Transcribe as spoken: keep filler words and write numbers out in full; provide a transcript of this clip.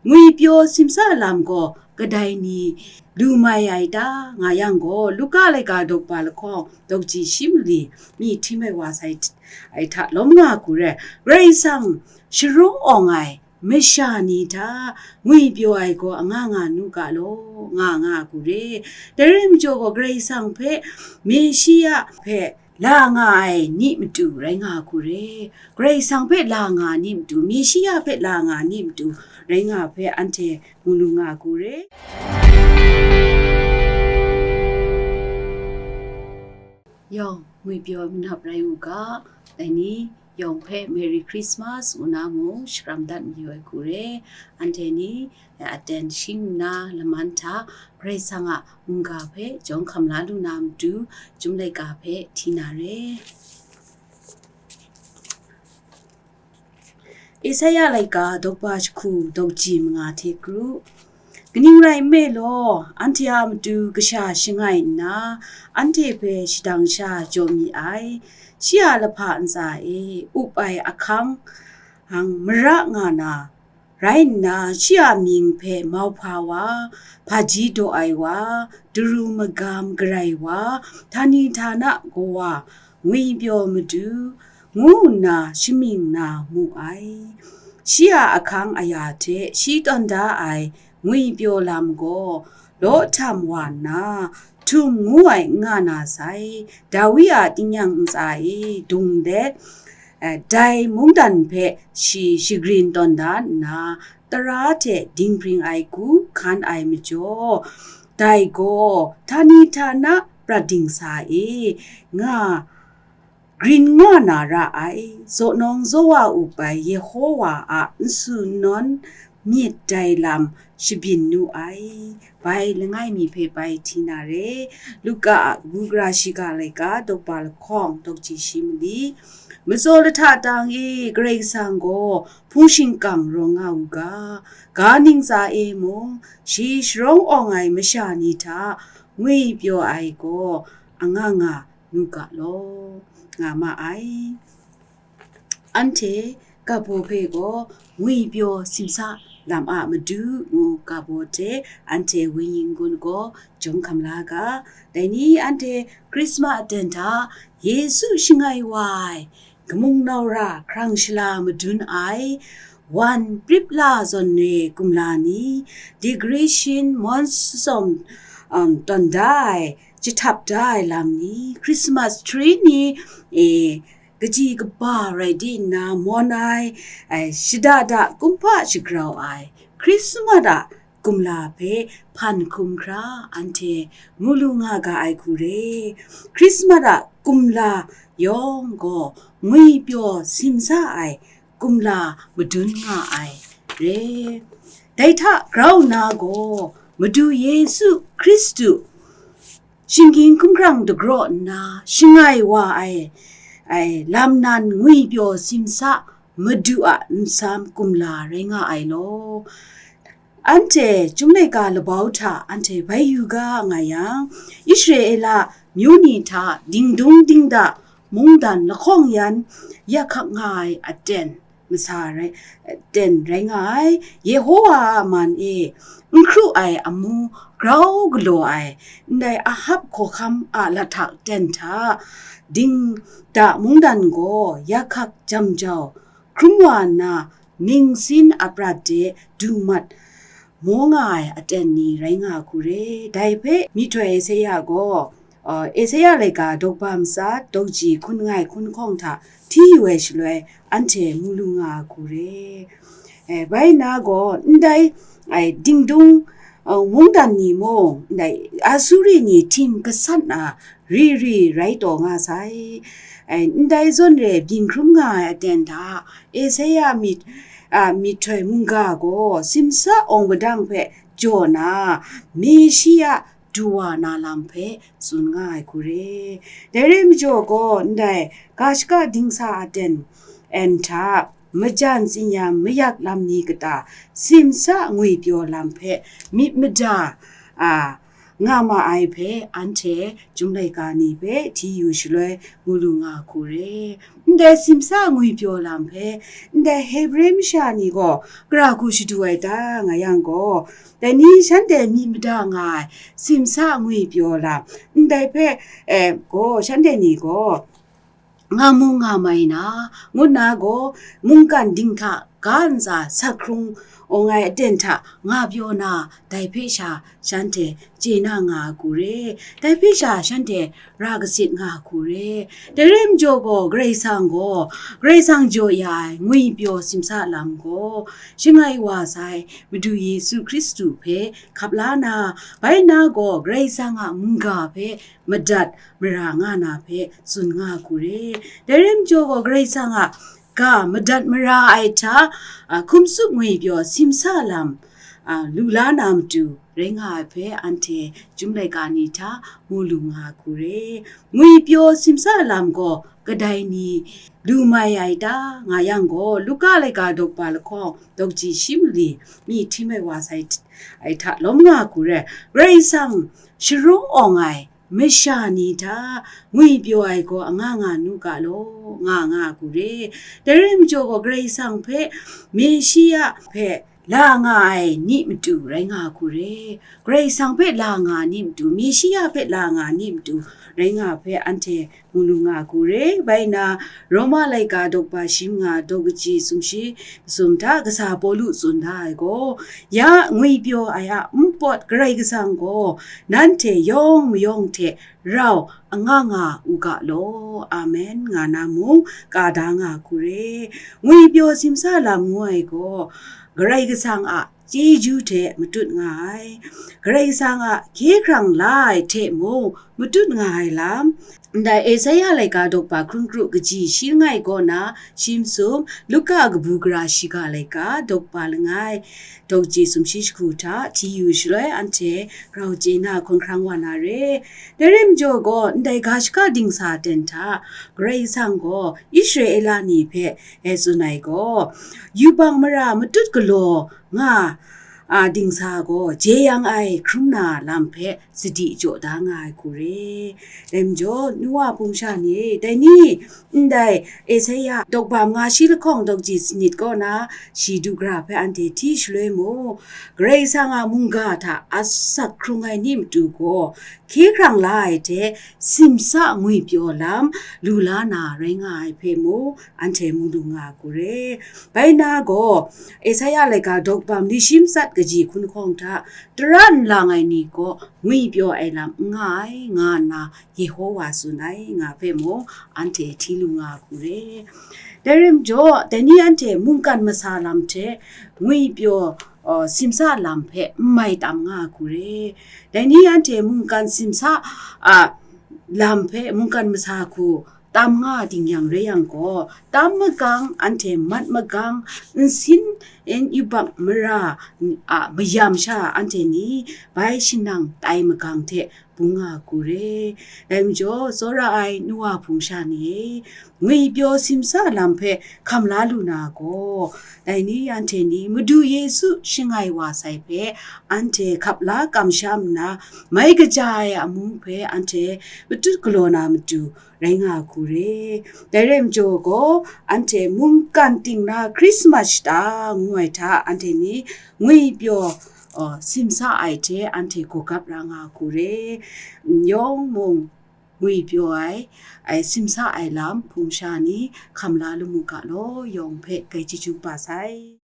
Ngwipyaw simsa lam gaw kadai ni lu mai ai ta nga yang gaw, Luka laika dawkpa lahkawng dawkji shi mali mi htim ai wa sai ai hta lawm nga hku re. Karai Kasang sharawng awng ai masha ni hta ngwipyaw ai gaw anga nga nu ga law, nga nga hku re. Dai rai majaw gaw, Karai Kasang hpe, Meshia hpe la nga ai ni matu rai nga hku re. Karai Kasang hpe la nga ni matu, Meshia hpe la nga ni matu rai nga hpe anhte mu lu nga hku re. Yawng ngwipyaw manap rai u ga, dai ni yawng hpe Merry Christmas ngu na mung shakram dat mayu ai hku re. Anhte ni aten shing nna laman hta Karai Kasang a mungga hpe jawng hkam la lu na matu, Chyum laika hpe hti na re. Esaia laika dawkpa jahku dawkji manga hte kru. Kaning rai nme law, anhte a matu kasha shangai nna, anhte hpe shadang sha jaw mi ai. Shi a lahpa ntsa e up ai ahkang hang mara nga na, rai nna, shi a mying hpe mauhpa wa, hpaji daw ai wa, daru magam garai wa, htani htana kawa, ngwipyaw madu, ngu nna shamying na mu ai. Shi a ahkang aya hte shi tawn da ai ngwipyaw lam gaw law htam wa nna, htum ngu ai n nga na sai, Dawi a tingnyang ntsa e dung let, eh, dai mungdan hpe shi shagrin tawn da nna, tara hte dinghpring ai hku hkan ai majaw, dai gaw htani htana prat dingsa e nga grin nga na ra ai, zawnawng zawa up ai Yehowa a nsu nawn myit dai lam shabyin nu ai. Bai langai mi hpe bai hti na re. Luka a kabu gara shiga laika dawkpa lahkawng dawkji shi mali. Matsaw lahta tang e Karai Kasang gaw hpung shingkang rawng nga u ga, ga ntsa e mung shi sharawng awng ai masha ni hta ngwipyaw ai gaw anga nga nu ga law, nga ma ai. Anhte kabaw hpe gaw ngwipyaw simsa lam a madu ngu kabaw hte anhte wenyi n-gun gaw jawng hkam la ga. Dai ni anhte Krismas aten hta Yesu shangai wa ai, kamung naura hkrang shala madun ai, wan prip la zawn re kumla ni, digri shin mawn tsawm, um, tawn da ai, jahtap da ai lam ni, Krismas tri ni, e, kaji kaba rai di nna mawn ai, ai, shada da kumhpa shagrau ai, Krismas a kumla hpe hpan hkum hkra anhte mu lu nga ga ai hku re. Krismas a kumla yawng gaw ngwipyaw simsa ai kumla madun nga ai re. Dai hta grau nna gaw, Madu Yesu Hkristu shinggyim hkumhkrang dagraw nna shangai wa ai, ai lam nan ngwipyaw simsa Madu a nsam kumla rai nga ai law. Anhte Chyum laika labau hta anhte bai yu ga nga yang, Israela myu ni hta dingdung dingda mungdan lahkawng yan yak hkak nga ai aten masa rai, aten rai nga ai. Yehowa a man e n hkru ai amu grau galaw ai, ndai Ahab hkawhkam a lahtak ten hta dingda mungdan gaw yak hkak jam jau hkrum wa nna, ningsin aprat de du mat maw nga ai aten ni rai nga hku re. Dai hpe myihtoi Esaia gaw, uh, Esaia laika dawkba matsa dawkji hkun ngai hkun hkawng hta hti yu ai shaloi, anhte mu lu nga hku re. Eh, bai nna gaw, ndai, ai, dingdung, uh, mungdan ni mung, ndai Asuri ni htim gasat na ri ri rai taw nga sai. Ai, ndai zawn re byin hkrum nga ai aten hta, Esaia myit, a, myihtoi mungga gaw simsa awng padang hpe jaw na, Meshia du wa na lam hpe tsun nga ai hku re. Dai rai majaw gaw, ndai ga shaka dingsa aten en hta, majan tsin-yam mayak lam ni kata, simsa ngwipyaw lam hpe myit mada, a, nga ma ai hpe anhte Chyum laika ni hpe hti yu shaloi mu lu nga hku re. Ndai simsa ngwipyaw lam hpe, ndai Hebre masha ni gaw gara hku shadu ai ta nga yang gaw, dai ni shanhte myit mada nga ai simsa ngwipyaw lam, ndai hpe, eh, gaw shanhte ni gaw nga mu nga mai na, ngu nna gaw mungkan ding hta ga ntsa sak hkrung awng ai aten hta nga pyaw na, dai hpe sha shanhte chye na nga hku re, dai hpe sha shanhte ra kasit nga hku re. Dai rai majaw gaw, Karai Kasang gaw, Karai Kasang jaw ya ai ngwipyaw simsa lam gaw, shangai wa sai Madu Yesu Hkristu hpe hkap la na, bai na gaw Karai Kasang a mungga hpe madat mara nga na hpe tsun nga hku re. Dai rai majaw gaw, Karai Kasang a ga madat mara ai hta, a, hkum tsup ngwipyaw simsa lam, a, lu la na matu rai nga ai hpe anhte Chyum laika ni hta mu lu nga hku re. Ngwipyaw simsa lam gaw kadai ni lu mai ai ta nga yang gaw, Luka laika dawkpa lahkawng dawkji shi mali mi htim ai wa sai ai hta lawm nga hku re. Karai Kasang sharawng awng ai masha ni hta ngwipyaw ai gaw anga nga nu ga law, nga nga hku re. Dai rai majaw gaw, Karai Kasang hpe, Meshia hpe la nga ai ni matu rai nga hku re. Karai Kasang hpe la nga ni matu, Meshia hpe la nga ni matu rai nga hpe anhte mu lu nga hku re. Bai na, Roma laika dawkpa shi manga daw kaji sumshi masum hta kasa Pawlu tsun da ai gaw, ya ngwipyaw ai a npawt Karai Kasang gaw nanhte yawng mayawng hte rau anga nga u ga law. Amen, nga na mung ka da nga hku re. Ngwipyaw simsa lam ngu ai gaw, Karai Kasang a chyeju hte matut nga ai, Karai Kasang a hkye hkrang la ai hte mung matut nga ai lam, ndai Esaia laika dawkpa hkrung kru kaji shi langai kaw na shi masum, Luka kabu gara shiga laika dawkpa langai, dawkji sumshi jahku hta hti yu shaloi anhte grau chye na hkawn hkrang wa na re. Dai rai majaw gaw, ndai ga shaka dingsa ten hta Karai Kasang gaw Israela ni hpe e tsun ai gaw, yubak mara matut galaw nga a dingsa gaw jeyang ai hkrum na lam hpe sadi jaw da nga ai hku re. Dai majaw, nu wa hpung sha ni e, dai ni ndai Esaia dawkpa manga shi lahkawng dawkji sanit kaw na shi du gara hpe anhte hti shaloi mu, Karai Kasang a mungga hta asak hkrung ai ni matu gaw, hkye hkrang la ai hte simsa ngwipyaw lam lu la na rai nga ai hpe mung, anhte mu lu nga hku re. Bai na gaw, Esaia laika dawkpa mali shi matsat kaji hkun hkawng hta, tara nlang ai ni gaw ngwipyaw ai lam n nga ai, nga nna Yehowa tsun ai, nga hpe mung anhte hti lu nga hku re. Dai rai majaw, dai ni anhte mungkan masa lam hte ngwipyaw, uh, simsa lam hpe n mai tam nga hku re. Dai ni anhte mungkan simsa, a, lam hpe mungkan masa hku tam nga ding yang rai yang gaw, tam magang, anhte mat magang, nsin, n yubak mara, a, mayam sha anhte ni bai shanang tai magang hte bung nga hku re. Dai majaw, tsawra ai nu wa hpung sha ni e, ngwipyaw simsa lam hpe hkam la lu na gaw, dai ni anhte ni Madu Yesu shangai wa sai hpe anhte hkap la kamsham nna, mai kaja ai amu hpe anhte matut galaw na matu rai nga hku re. Dai rai majaw gaw, anhte mungkan ting na Hkrismas shata ngu ai hta anhte ni ngwipyaw, uh, simsa ai hte anhte gawgap ra nga hku re. Yawng mung ngwipyaw ai, ai simsa ai lam hpung sha ni hkam la lu mu ga law, yawng hpe grai chyeju kaba sai.